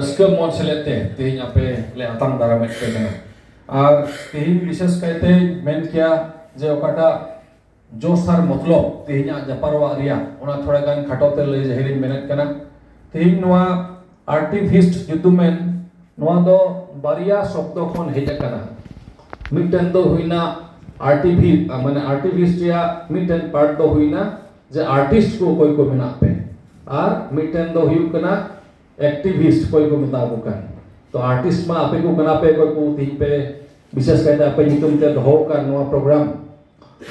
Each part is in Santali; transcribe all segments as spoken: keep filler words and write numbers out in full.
ᱨᱟᱹᱥᱠᱟᱹ ᱢᱚᱱ ᱥᱮᱞᱮᱫ ᱛᱮ ᱛᱮᱦᱮᱧ ᱟᱯᱮ ᱞᱮ ᱟᱛᱟᱝ ᱫᱟᱨᱟᱢᱮᱫ ᱯᱮ ᱠᱟᱱᱟ᱾ ᱟᱨ ᱛᱮᱦᱮᱧ ᱵᱤᱥᱮᱥ ᱠᱟᱭᱛᱮ ᱢᱮᱱ ᱠᱮᱭᱟ ᱡᱮ ᱚᱠᱟᱴᱟᱜ ᱡᱚᱥ ᱟᱨ ᱢᱚᱛᱞᱚᱵ ᱛᱮᱦᱮᱧᱟᱜ ᱡᱟᱯᱟᱨᱣᱟᱜ ᱨᱮᱭᱟᱜ ᱚᱱᱟ ᱛᱷᱚᱲᱟ ᱜᱟᱱ ᱠᱷᱟᱴᱚ ᱛᱮ ᱞᱟᱹᱭ ᱡᱟᱹᱦᱤᱨᱤᱧ ᱢᱮᱱᱮᱫ ᱠᱟᱱᱟ᱾ ᱛᱮᱦᱮᱧ ᱱᱚᱣᱟ ᱟᱨᱴᱤᱵᱷᱤᱥᱴ ᱧᱩᱛᱩᱢᱮᱱ ᱱᱚᱣᱟ ᱫᱚ ᱵᱟᱨᱭᱟ ᱥᱚᱵᱫᱚ ᱠᱷᱚᱱ ᱦᱮᱡ ᱟᱠᱟᱱᱟ᱾ ᱢᱤᱫᱴᱮᱱ ᱫᱚ ᱦᱩᱭᱱᱟ ᱟᱨᱴᱤᱵᱷᱤ ᱢᱟᱱᱮ ᱟᱨᱴᱤᱵᱷᱤᱥᱴ ᱨᱮᱭᱟᱜ ᱢᱤᱫᱴᱮᱱ ᱯᱟᱨᱴ ᱫᱚ ᱦᱩᱭᱱᱟ ᱡᱮ ᱟᱨᱴᱤᱥᱴ ᱠᱚ ᱚᱠᱚᱭ ᱠᱚ ᱢᱮᱱᱟᱜ ᱯᱮ, ᱟᱨ ᱢᱤᱫᱴᱮᱱ ᱫᱚ ᱦᱩᱭᱩᱜ ᱠᱟᱱᱟ ᱮᱠᱴᱤᱵᱷᱤᱥᱴ ᱚᱠᱚᱭ ᱠᱚ ᱢᱮᱛᱟ ᱠᱚ ᱠᱟᱱ᱾ ᱛᱚ ᱟᱨᱴᱤᱥᱴ ᱢᱟ ᱟᱯᱮ ᱠᱚ ᱠᱟᱱᱟ ᱯᱮ ᱚᱠᱚᱭ ᱠᱚ ᱛᱮᱦᱮᱧ ᱯᱮ ᱵᱤᱥᱮᱥ ᱠᱟᱭᱛᱮ ᱟᱯᱮ ᱧᱩᱛᱩᱢ ᱛᱮ ᱫᱚᱦᱚ ᱟᱠᱟᱫ ᱱᱚᱣᱟ ᱯᱨᱳᱜᱨᱟᱢ᱾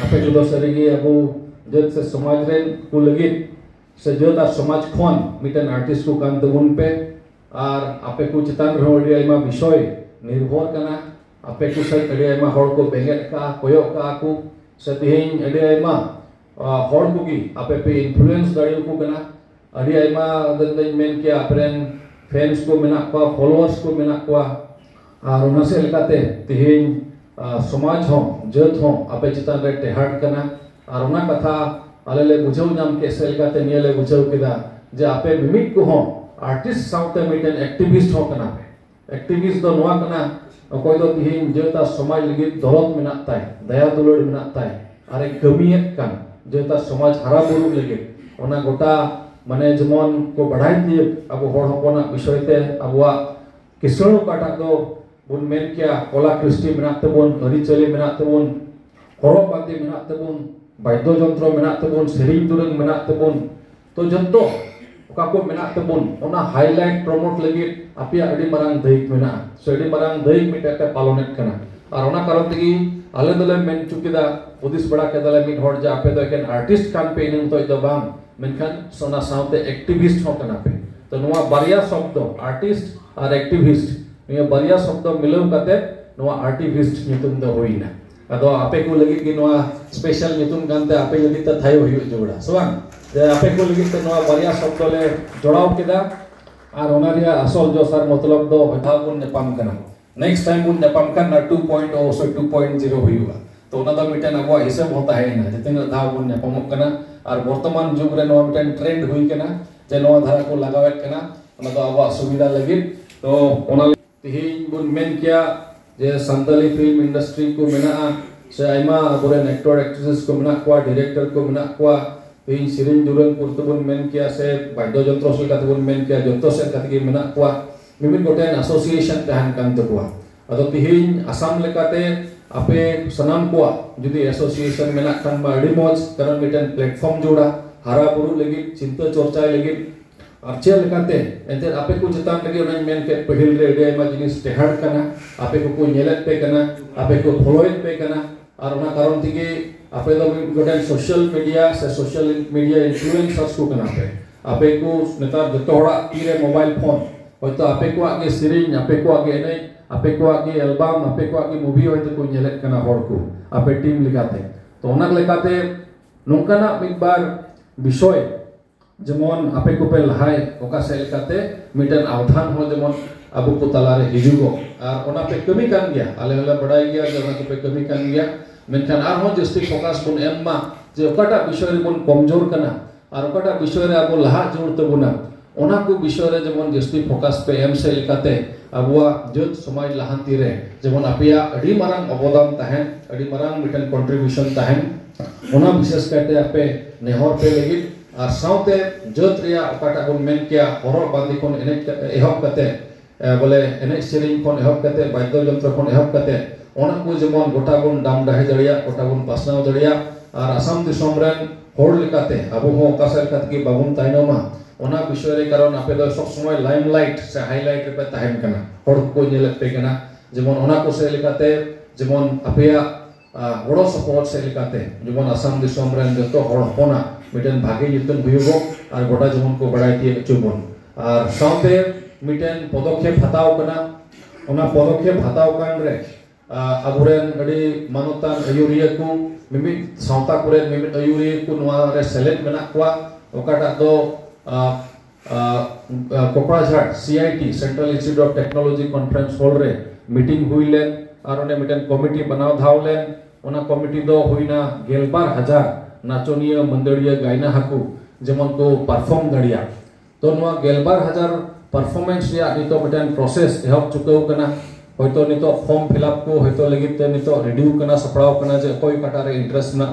ᱟᱯᱮ ᱠᱚᱫᱚ ᱥᱟᱹᱨᱤᱜᱮ ᱟᱵᱚ ᱡᱟᱹᱛ ᱥᱮ ᱥᱚᱢᱟᱡᱽ ᱨᱮᱱ ᱠᱚ ᱞᱟᱹᱜᱤᱫ ᱥᱮ ᱡᱟᱹᱛ ᱟᱨ ᱥᱚᱢᱟᱡᱽ ᱠᱷᱚᱱ ᱢᱤᱫᱴᱮᱱ ᱟᱨᱴᱤᱥᱴ ᱠᱚ ᱠᱟᱱ ᱛᱟᱵᱚᱱ ᱯᱮ᱾ ᱟᱨ ᱟᱯᱮ ᱠᱚ ᱪᱮᱛᱟᱱ ᱨᱮᱦᱚᱸ ᱟᱹᱰᱤ ᱟᱭᱢᱟ ᱵᱤᱥᱚᱭ ᱱᱤᱨᱵᱷᱚᱨ ᱠᱟᱱᱟ᱾ ᱟᱯᱮ ᱠᱚ ᱥᱮᱫ ᱟᱹᱰᱤ ᱟᱭᱢᱟ ᱦᱚᱲ ᱠᱚ ᱵᱮᱸᱜᱮᱫ ᱠᱟᱜᱼᱟ, ᱠᱚᱭᱚᱜ ᱠᱟᱜᱼᱟ ᱠᱚ, ᱥᱮ ᱛᱮᱦᱮᱧ ᱟᱹᱰᱤ ᱟᱭᱢᱟ ᱦᱚᱲ ᱠᱚᱜᱮ ᱟᱯᱮ ᱯᱮ ᱤᱱᱯᱷᱞᱩᱭᱮᱱᱥ ᱫᱟᱲᱮᱭᱟᱠᱚ ᱠᱟᱱᱟ᱾ ᱟᱹᱰᱤ ᱟᱭᱢᱟ ᱫᱤᱱ ᱫᱚᱧ ᱢᱮᱱ ᱠᱮᱭᱟ ᱟᱯᱮᱨᱮᱱ ᱯᱷᱮᱱᱥ ᱠᱚ ᱢᱮᱱᱟᱜ ᱠᱚᱣᱟ, ᱯᱷᱚᱞᱳᱣᱟᱨᱥ ᱠᱚ ᱢᱮᱱᱟᱜ ᱠᱚᱣᱟ᱾ ᱟᱨ ᱚᱱᱟ ᱥᱮᱫ ᱞᱮᱠᱟᱛᱮ ᱛᱮᱦᱮᱧ ᱥᱚᱢᱟᱡᱽ ᱦᱚᱸ, ᱡᱟᱹᱛ ᱦᱚᱸ ᱟᱯᱮ ᱪᱮᱛᱟᱱ ᱨᱮ ᱴᱮᱦᱟᱴ ᱠᱟᱱᱟ᱾ ᱟᱨ ᱚᱱᱟ ᱠᱟᱛᱷᱟ ᱟᱞᱮ ᱞᱮ ᱵᱩᱡᱷᱟᱹᱣ ᱧᱟᱢ ᱠᱮᱫ ᱥᱮᱫ ᱞᱮᱠᱟᱛᱮ ᱱᱤᱭᱟᱹ ᱞᱮ ᱵᱩᱡᱷᱟᱹᱣ ᱠᱮᱫᱟ ᱡᱮ ᱟᱯᱮ ᱢᱤᱢᱤᱫ ᱠᱚᱦᱚᱸ ᱟᱨᱴᱤᱥᱴ ᱥᱟᱶᱛᱮ ᱢᱤᱫᱴᱮᱱ ᱮᱠᱴᱤᱵᱷᱤᱥᱴ ᱦᱚᱸ ᱠᱟᱱᱟ ᱯᱮ᱾ ᱮᱠᱴᱤᱵᱷᱤᱥᱴ ᱫᱚ ᱱᱚᱣᱟ ᱠᱟᱱᱟ, ᱚᱠᱚᱭ ᱫᱚ ᱛᱤᱦᱤᱧ ᱡᱟᱹᱛ ᱟᱨ ᱥᱚᱢᱟᱡᱽ ᱞᱟᱹᱜᱤᱫ ᱫᱚᱨᱚᱫ ᱢᱮᱱᱟᱜ ᱛᱟᱭ, ᱫᱟᱭᱟ ᱫᱩᱞᱟᱹᱲ ᱢᱮᱱᱟᱜ ᱛᱟᱭ, ᱟᱨᱮ ᱠᱟᱹᱢᱤᱭᱮᱫ ᱠᱟᱱ ᱡᱟᱹᱛ ᱟᱨ ᱥᱚᱢᱟᱡᱽ ᱦᱟᱨᱟ ᱵᱩᱨᱩᱜ ᱞᱟᱹᱜᱤᱫ᱾ ᱚᱱᱟ ᱜᱚᱴᱟ ᱢᱟᱱᱮ ᱡᱮᱢᱚᱱ ᱠᱚ ᱵᱟᱲᱟᱭ ᱛᱤᱭᱟᱹᱜ ᱟᱵᱚ ᱦᱚᱲ ᱦᱚᱯᱚᱱᱟᱜ ᱵᱤᱥᱚᱭ ᱛᱮ ᱟᱵᱚᱣᱟᱜ ᱠᱤᱥᱟᱹᱬ ᱚᱠᱟᱴᱟᱜ ᱫᱚ ᱵᱚᱱ ᱢᱮᱱ ᱠᱮᱭᱟ, ᱠᱚᱞᱟ ᱠᱨᱤᱥᱴᱤ ᱢᱮᱱᱟᱜ ᱛᱟᱵᱚᱱ, ᱟᱹᱨᱤᱪᱟᱹᱞᱤ ᱢᱮᱱᱟᱜ ᱛᱟᱵᱚᱱ, ᱦᱚᱨᱚᱜ ᱵᱟᱸᱫᱮ ᱢᱮᱱᱟᱜ ᱛᱟᱵᱚᱱ, ᱵᱟᱫᱽᱫᱚ ᱡᱚᱱᱛᱨᱚ ᱢᱮᱱᱟᱜ ᱛᱟᱵᱚᱱ, ᱥᱮᱨᱮᱧ ᱫᱩᱨᱟᱹᱝ ᱢᱮᱱᱟᱜ ᱛᱟᱵᱚᱱ᱾ ᱛᱚ ᱡᱚᱛᱚ ᱚᱠᱟ ᱠᱚ ᱢᱮᱱᱟᱜ ᱛᱟᱵᱚᱱ ᱚᱱᱟ ᱦᱟᱭᱞᱟᱭᱤᱴ ᱯᱨᱚᱢᱳᱴ ᱞᱟᱹᱜᱤᱫ ᱟᱯᱮᱭᱟᱜ ᱟᱹᱰᱤ ᱢᱟᱨᱟᱝ ᱫᱟᱹᱭᱤᱛ ᱢᱮᱱᱟᱜᱼᱟ, ᱥᱮ ᱟᱹᱰᱤ ᱢᱟᱨᱟᱝ ᱫᱟᱹᱭᱤᱛ ᱢᱤᱫᱴᱮᱱ ᱯᱮ ᱯᱟᱞᱚᱱᱮᱫ ᱠᱟᱱᱟ᱾ ᱟᱨ ᱚᱱᱟ ᱠᱟᱨᱚᱱ ᱛᱮᱜᱮ ᱟᱞᱮ ᱫᱚᱞᱮ ᱢᱮᱱ ᱦᱚᱪᱚ ᱠᱮᱫᱟ, ᱦᱩᱫᱤᱥ ᱵᱟᱲᱟ ᱠᱮᱫᱟᱞᱮ ᱢᱤᱫ ᱦᱚᱲ ᱡᱮ ᱟᱯᱮ ᱫᱚ ᱮᱠᱮᱱ ᱟᱨᱴᱤᱥᱴ ᱠᱟᱱ ᱯᱮ ᱤᱱᱟᱹ ᱢᱚᱛᱚᱡ ᱫᱚ ᱵᱟᱝ, ᱢᱮᱱᱠᱷᱟᱱ ᱚᱱᱟ ᱥᱟᱶᱛᱮ ᱮᱠᱴᱤᱵᱷᱤᱥᱴ ᱦᱚᱸ ᱠᱟᱱᱟ ᱯᱮ᱾ ᱛᱚ ᱱᱚᱣᱟ ᱵᱟᱨᱭᱟ ᱥᱚᱵᱫᱚ ᱟᱨᱴᱤᱥᱴ ᱟᱨ ᱮᱠᱴᱤᱵᱷᱤᱥᱴ, ᱱᱤᱭᱟᱹ ᱵᱟᱨᱭᱟ ᱥᱚᱵᱫᱚ ᱢᱤᱞᱟᱹᱣ ᱠᱟᱛᱮ ᱱᱚᱣᱟ ᱟᱨᱴᱤᱵᱷᱤᱥᱴ ᱧᱩᱛᱩᱢ ᱫᱚ ᱦᱩᱭᱱᱟ᱾ ᱟᱫᱚ ᱟᱯᱮ ᱠᱚ ᱞᱟᱹᱜᱤᱫ ᱜᱮ ᱱᱚᱣᱟ ᱥᱯᱮᱥᱟᱞ ᱧᱩᱛᱩᱢ ᱠᱟᱱᱛᱮ ᱟᱯᱮ ᱞᱟᱹᱜᱤᱫ ᱛᱮ ᱛᱷᱟᱭᱚ ᱦᱩᱭᱩᱜ ᱡᱟᱹᱨᱩᱲᱟ, ᱥᱮ ᱵᱟᱝ? ᱡᱮ ᱟᱯᱮ ᱠᱚ ᱞᱟᱹᱜᱤᱫ ᱛᱮ ᱱᱚᱣᱟ ᱵᱟᱨᱭᱟ ᱥᱚᱵᱫᱚ ᱞᱮ ᱡᱚᱲᱟᱣ ᱠᱮᱫᱟ᱾ ᱟᱨ ᱚᱱᱟ ᱨᱮᱭᱟᱜ ᱟᱥᱚᱞ ᱡᱚᱥ ᱟᱨ ᱢᱚᱛᱞᱚᱵ ᱫᱚ ᱫᱷᱟᱣ ᱵᱚᱱ ᱧᱟᱯᱟᱢ ᱠᱟᱱᱟ᱾ ᱱᱮᱠᱥᱴ ᱴᱟᱭᱤᱢ ᱵᱚᱱ ᱧᱟᱯᱟᱢ ᱠᱷᱟᱱ ᱚᱱᱟ ᱴᱩ ᱯᱚᱭᱮᱱᱴ ᱳ ᱥᱮ ᱴᱩ ᱯᱚᱭᱮᱱᱴ ᱡᱤᱨᱳ ᱦᱩᱭᱩᱜᱼᱟ᱾ ᱛᱚ ᱚᱱᱟ ᱫᱚ ᱢᱤᱫᱴᱮᱱ ᱟᱵᱚᱣᱟᱜ ᱦᱤᱥᱟᱹᱵ ᱦᱚᱸ ᱛᱟᱦᱮᱸᱭᱮᱱᱟ ᱡᱮ ᱛᱤᱱᱟᱹᱜ ᱫᱷᱟᱣ ᱵᱚᱱ ᱧᱟᱯᱟᱢᱚᱜ ᱠᱟᱱᱟ᱾ ᱟᱨ ᱵᱚᱨᱛᱚᱢᱟᱱ ᱡᱩᱜᱽ ᱨᱮ ᱱᱚᱣᱟ ᱢᱤᱫᱴᱮᱱ ᱴᱨᱮᱱᱰ ᱦᱩᱭ ᱠᱟᱱᱟ ᱡᱮ ᱱᱚᱣᱟ ᱫᱷᱟᱨᱟ ᱠᱚ ᱞᱟᱜᱟᱣᱮᱫ ᱠᱟᱱᱟ᱾ ᱚᱱᱟ ᱫᱚ ᱟᱵᱚᱣᱟᱜ ᱥᱩᱵᱤᱫᱷᱟ ᱞᱟᱹᱜᱤᱫ᱾ ᱛᱚ ᱚᱱᱟ ᱛᱮᱦᱮᱧ ᱵᱚᱱ ᱢᱮᱱ ᱠᱮᱭᱟ ᱡᱮ ᱥᱟᱱᱛᱟᱞᱤ film industry ᱠᱚ ᱢᱮᱱᱟᱜᱼᱟ, ᱥᱮ ᱟᱭᱢᱟ ᱟᱵᱚᱨᱮᱱ actor actresses ᱠᱚ ᱢᱮᱱᱟᱜ ᱠᱚᱣᱟ, director ᱠᱚ ᱢᱮᱱᱟᱜ ᱠᱚᱣᱟ, ᱛᱮᱦᱮᱧ ᱥᱮᱨᱮᱧ ᱫᱩᱨᱟᱹᱝ ᱠᱚᱨᱛᱮ ᱵᱚᱱ ᱢᱮᱱ ᱠᱮᱭᱟ, ᱥᱮ ᱵᱟᱫᱽᱫᱚ ᱡᱚᱱᱛᱨᱚ ᱞᱮᱠᱟᱛᱮ ᱵᱚᱱ ᱢᱮᱱ ᱠᱮᱭᱟ, ᱡᱚᱛᱚ ᱥᱮᱫ ᱠᱟᱛᱮ ᱜᱮ ᱢᱮᱱᱟᱜ ᱠᱚᱣᱟ᱾ ᱢᱤᱢᱤᱫ ᱜᱚᱴᱮᱱ association ᱛᱟᱦᱮᱱ ᱠᱟᱱ ᱛᱟᱠᱚᱣᱟ᱾ ᱟᱫᱚ ᱛᱮᱦᱮᱧ ᱟᱥᱟᱢ ᱞᱮᱠᱟᱛᱮ ᱟᱯᱮ ᱥᱟᱱᱟᱢ ᱠᱚᱣᱟᱜ ᱡᱩᱫᱤ association ᱢᱮᱱᱟᱜ ᱠᱷᱟᱱ ᱢᱟ ᱟᱹᱰᱤ ᱢᱚᱡᱽ, ᱠᱟᱨᱚᱱ ᱢᱤᱫᱴᱮᱱ platform ᱡᱳᱲᱟ ᱦᱟᱨᱟ ᱵᱩᱨᱩ ᱞᱟᱹᱜᱤᱫ, ᱪᱤᱱᱛᱟᱹ ᱪᱚᱨᱪᱟᱭ ᱞᱟᱹᱜᱤᱫ, ᱟᱨ ᱪᱮᱫ ᱞᱮᱠᱟᱛᱮ ᱮᱱᱛᱮᱫ ᱟᱯᱮ ᱠᱚ ᱪᱮᱛᱟᱱ ᱨᱮᱜᱮ ᱚᱱᱟᱧ ᱢᱮᱱ ᱠᱮᱫ, ᱯᱟᱹᱦᱤᱞ ᱨᱮ ᱟᱹᱰᱤ ᱟᱭᱢᱟ ᱡᱤᱱᱤᱥ ᱴᱮᱦᱟᱸᱰ ᱠᱟᱱᱟ, ᱟᱯᱮ ᱠᱚᱠᱚ ᱧᱮᱞᱮᱫ ᱯᱮ ᱠᱟᱱᱟ, ᱟᱯᱮ ᱠᱚ ᱯᱷᱚᱞᱳᱭᱮᱫ ᱯᱮ ᱠᱟᱱᱟ, ᱟᱨ ᱚᱱᱟ ᱠᱟᱨᱚᱱ ᱛᱮᱜᱮ ᱟᱯᱮ ᱫᱚ ᱢᱤᱫ ᱜᱚᱴᱮᱱ social media ᱥᱮ social media influencers ᱠᱚ ᱠᱟᱱᱟ ᱯᱮ᱾ ᱟᱯᱮ ᱠᱚ ᱱᱮᱛᱟᱨ ᱡᱚᱛᱚ ᱦᱚᱲᱟᱜ ᱛᱤ ᱨᱮ mobile phone, ᱦᱚᱭᱛᱚ ᱟᱯᱮ ᱠᱚᱣᱟᱜ ᱜᱮ ᱥᱮᱨᱮᱧ, ᱟᱯᱮ ᱠᱚᱣᱟᱜ ᱜᱮ ᱮᱱᱮᱡ, ᱟᱯᱮ ᱠᱚᱣᱟᱜ ᱜᱮ album, ᱟᱯᱮ ᱠᱚᱣᱟᱜ ᱜᱮ movie ᱦᱚᱭᱛᱚ ᱠᱚ ᱧᱮᱞᱮᱫ ᱠᱟᱱᱟ ᱦᱚᱲ ᱠᱚ, ᱟᱯᱮ team ᱞᱮᱠᱟᱛᱮ᱾ ᱛᱚ ᱚᱱᱟ ᱞᱮᱠᱟᱛᱮ ᱱᱚᱝᱠᱟᱱᱟᱜ ᱢᱤᱫ ᱵᱟᱨ ᱵᱤᱥᱚᱭ ᱡᱮᱢᱚᱱ ᱟᱯᱮ ᱠᱚᱯᱮ ᱞᱟᱦᱟᱭ, ᱚᱠᱟ ᱥᱮᱫ ᱞᱮᱠᱟᱛᱮ ᱢᱤᱫᱴᱮᱱ ᱟᱣᱫᱷᱟᱱ ᱦᱚᱸ ᱡᱮᱢᱚᱱ ᱟᱵᱚ ᱠᱚ ᱛᱟᱞᱟᱨᱮ ᱦᱤᱡᱩᱜᱚᱜ᱾ ᱟᱨ ᱚᱱᱟ ᱯᱮ ᱠᱟᱹᱢᱤ ᱠᱟᱱ ᱜᱮᱭᱟ, ᱟᱞᱮ ᱦᱚᱸᱞᱮ ᱵᱟᱲᱟᱭ ᱜᱮᱭᱟ ᱡᱮ ᱚᱱᱟ ᱠᱚᱯᱮ ᱠᱟᱹᱢᱤ ᱠᱟᱱ ᱜᱮᱭᱟ, ᱢᱮᱱᱠᱷᱟᱱ ᱟᱨᱦᱚᱸ ᱡᱟᱹᱥᱛᱤ focus ᱵᱚᱱ ᱮᱢ ᱢᱟ ᱡᱮ ᱚᱠᱟᱴᱟᱜ ᱵᱤᱥᱚᱭ ᱨᱮᱵᱚᱱ ᱠᱚᱢᱡᱳᱨ ᱠᱟᱱᱟ ᱟᱨ ᱚᱠᱟᱴᱟᱜ ᱵᱤᱥᱚᱭ ᱨᱮ ᱟᱵᱚ ᱞᱟᱦᱟᱜ ᱡᱟᱹᱨᱩᱲ ᱛᱟᱵᱚᱱᱟ, ᱚᱱᱟ ᱠᱚ ᱵᱤᱥᱚᱭ ᱨᱮ ᱡᱮᱢᱚᱱ ᱡᱟᱹᱥᱛᱤ focus ᱯᱮ ᱮᱢ ᱥᱮᱫ ᱞᱮᱠᱟᱛᱮ ᱟᱵᱚᱣᱟᱜ ᱡᱟᱹᱛ ᱥᱚᱢᱟᱡᱽ ᱞᱟᱦᱟᱱᱛᱤ ᱨᱮ ᱡᱮᱢᱚᱱ ᱟᱯᱮᱭᱟᱜ ᱟᱹᱰᱤ ᱢᱟᱨᱟᱝ ᱚᱵᱚᱫᱟᱱ ᱛᱟᱦᱮᱱ, ᱟᱹᱰᱤ ᱢᱟᱨᱟᱝ ᱢᱤᱫᱴᱮᱱ contribution ᱛᱟᱦᱮᱱ, ᱚᱱᱟ ᱵᱤᱥᱮᱥ ᱠᱟᱭᱛᱮ ᱟᱯᱮ ᱱᱮᱦᱚᱨ ᱯᱮ ᱞᱟᱹᱜᱤᱫ᱾ ᱟᱨ ᱥᱟᱶᱛᱮ ᱡᱟᱹᱛ ᱨᱮᱭᱟᱜ ᱚᱠᱟᱴᱟᱜ ᱵᱚᱱ ᱢᱮᱱ ᱠᱮᱭᱟ, ᱦᱚᱨᱚᱜ ᱵᱟᱸᱫᱮ ᱠᱷᱚᱱ ᱮᱱᱮᱡ ᱠᱟ-, ᱮᱦᱚᱵ ᱠᱟᱛᱮ, ᱮ, ᱵᱚᱞᱮ ᱮᱱᱮᱡ ᱥᱮᱨᱮᱧ ᱠᱷᱚᱱ ᱮᱦᱚᱵ ᱠᱟᱛᱮ, ᱵᱟᱫᱽᱫᱚ ᱡᱚᱱᱛᱨᱚ ᱠᱷᱚᱱ ᱮᱦᱚᱵ ᱠᱟᱛᱮ, ᱚᱱᱟ ᱠᱚ ᱡᱮᱢᱚᱱ ᱜᱚᱴᱟ ᱵᱚᱱ ᱰᱟᱢ ᱰᱟᱦᱮ ᱫᱟᱲᱮᱭᱟᱜ, ᱜᱚᱴᱟ ᱵᱚᱱ ᱯᱟᱥᱱᱟᱣ ᱫᱟᱲᱮᱭᱟᱜ᱾ ᱟᱨ ᱟᱥᱟᱢ ᱫᱤᱥᱚᱢ ᱨᱮᱱ ᱦᱚᱲ ᱞᱮᱠᱟᱛᱮ ᱟᱵᱚ ᱦᱚᱸ ᱚᱠᱟ ᱥᱮᱫ ᱞᱮᱠᱟ ᱛᱮᱜᱮ ᱵᱟᱵᱚᱱ ᱛᱟᱭᱱᱚᱢᱟ, ᱚᱱᱟ ᱵᱤᱥᱚᱭ ᱨᱮ, ᱠᱟᱨᱚᱱ ᱟᱯᱮ ᱫᱚ ᱥᱚᱵ ᱥᱚᱢᱚᱭ limelight ᱥᱮ highlight ᱨᱮᱯᱮ ᱛᱟᱦᱮᱱ ᱠᱟᱱᱟ, ᱦᱚᱲ ᱠᱚᱠᱚ ᱧᱮᱞᱮᱫ ᱯᱮ ᱠᱟᱱᱟ᱾ ᱡᱮᱢᱚᱱ ᱚᱱᱟ ᱠᱚ ᱥᱮᱫ ᱞᱮᱠᱟᱛᱮ, ᱡᱮᱢᱚᱱ ᱟᱯᱮᱭᱟᱜ ᱟ, ᱜᱚᱲᱚ ᱥᱚᱯᱚᱦᱚᱫ ᱥᱮᱫ ᱞᱮᱠᱟᱛᱮ ᱡᱮᱢᱚᱱ ᱟᱥᱟᱢ ᱫᱤᱥᱚᱢ ᱨᱮᱱ ᱡᱚᱛᱚ ᱦᱚᱲ ᱦᱚᱯᱚᱱᱟᱜ ᱢᱤᱫᱴᱮᱱ ᱵᱷᱟᱜᱮ ᱧᱩᱛᱩᱢ ᱦᱩᱭᱩᱜᱚᱜ ᱟᱨ ᱜᱚᱴᱟ ᱡᱮᱢᱚᱱ ᱠᱚ ᱵᱟᱲᱟᱭ ᱛᱤᱭᱳᱜ ᱦᱚᱪᱚ ᱵᱚᱱ᱾ ᱟᱨ ᱥᱟᱶᱛᱮ ᱢᱤᱫᱴᱮᱱ ᱯᱚᱫᱚᱠᱷᱮᱯ ᱦᱟᱛᱟᱣ ᱠᱟᱱᱟ, ᱚᱱᱟ ᱯᱚᱫᱚᱠᱷᱮᱯ ᱦᱟᱛᱟᱣ ᱠᱟᱱ ᱨᱮ, ᱟ, ᱟᱵᱚᱨᱮᱱ ᱟᱹᱰᱤ ᱢᱟᱱᱚᱛᱟᱱ ᱟᱹᱭᱩᱨᱤᱭᱟᱹ ᱠᱚ, ᱢᱤᱢᱤᱫ ᱥᱟᱶᱛᱟ ᱠᱚᱨᱮᱱ ᱢᱤᱢᱤᱫ ᱟᱹᱭᱩᱨᱤᱭᱟᱹ ᱠᱚ ᱱᱚᱣᱟ ᱨᱮ ᱥᱮᱞᱮᱫ ᱢᱮᱱᱟᱜ ᱠᱚᱣᱟ, ᱚᱠᱟᱴᱟᱜ ᱫᱚ, ᱟ, ᱟ, ᱟ, Kokrajhar C I T, Central Institute of Technology Conference Hall ᱨᱮ meeting ᱦᱩᱭ ᱞᱮᱱ, ᱟᱨ ᱚᱸᱰᱮ ᱢᱤᱫᱴᱮᱱ committee ᱵᱮᱱᱟᱣ ᱫᱷᱟᱣ ᱞᱮᱱ᱾ ᱚᱱᱟ committee ᱫᱚ ᱦᱩᱭᱱᱟ ᱜᱮᱞᱵᱟᱨ ᱦᱟᱡᱟᱨ ᱱᱟᱪᱚᱱᱤᱭᱟᱹ, ᱢᱟᱹᱫᱟᱹᱲᱤᱭᱟᱹ, ᱜᱟᱭᱱᱟ ᱦᱟᱹᱠᱩ ᱡᱮᱢᱚᱱ ᱠᱚ perform ᱫᱟᱲᱮᱭᱟᱜ᱾ ᱛᱚ ᱱᱚᱣᱟ ᱜᱮᱞᱵᱟᱨ ᱦᱟᱡᱟᱨ ᱯᱟᱨᱯᱷᱚᱨᱢᱮᱱᱥ ᱨᱮᱭᱟᱜ ᱱᱤᱛᱚᱜ ᱢᱤᱫᱴᱮᱱ ᱯᱨᱚᱥᱮᱥ ᱮᱦᱚᱵ ᱪᱩᱠᱟᱹᱣ ᱠᱟᱱᱟ᱾ ᱦᱚᱭᱛᱚ ᱱᱤᱛᱚᱜ ᱯᱷᱚᱨᱢ ᱯᱷᱤᱞᱟᱯ ᱠᱚ ᱦᱚᱭᱛᱚ ᱞᱟᱹᱜᱤᱫ ᱛᱮ ᱱᱤᱛᱚᱜ ᱨᱮᱰᱤᱭᱳ ᱠᱟᱱᱟ, ᱥᱟᱯᱲᱟᱣ ᱠᱟᱱᱟ ᱡᱮ ᱚᱠᱚᱭ ᱚᱠᱟᱴᱟᱜ ᱨᱮ ᱤᱱᱴᱟᱨᱮᱥᱴ ᱢᱮᱱᱟᱜ